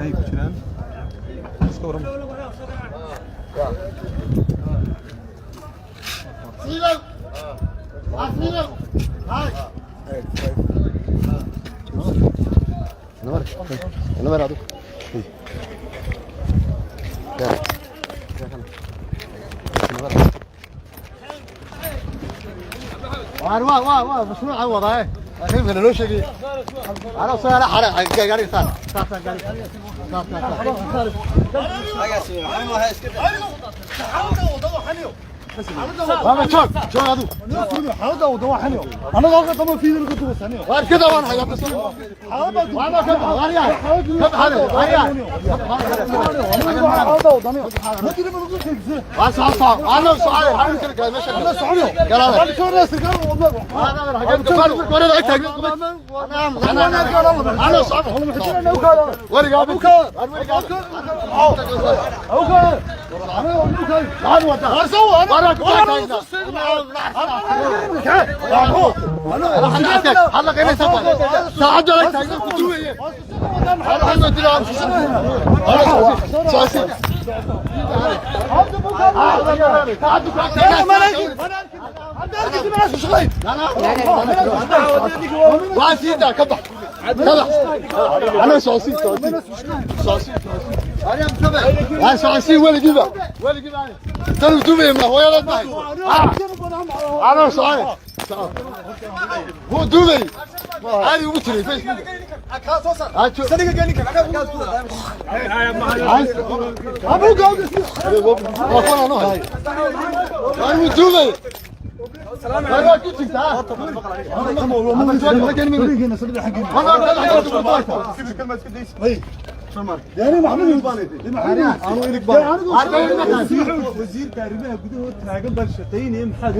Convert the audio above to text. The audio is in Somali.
Ay ku jiraan iska waran. Waa mashruuca wadaa ee loo sheegay anaa soo hela xare gaariga saar saar saar gaariga saar saar saar waa joog joog adu waa iska waan hayaa waa ka bax waaryaa ka baxale waaryaa waa soo soo ana soo xarin kale kale meesha galaada أنا صعب ورقة أنا سعسي سعسي سعسي أنا سعسي ولا جيبه ولا جيبه ترى دوبي ما هو يلا أنا سعسي هو دوبي أنا وتري فيسبوك أنا دوبي Wasiirka arrimaha gudahood taagan baan shaqaynaya maxaad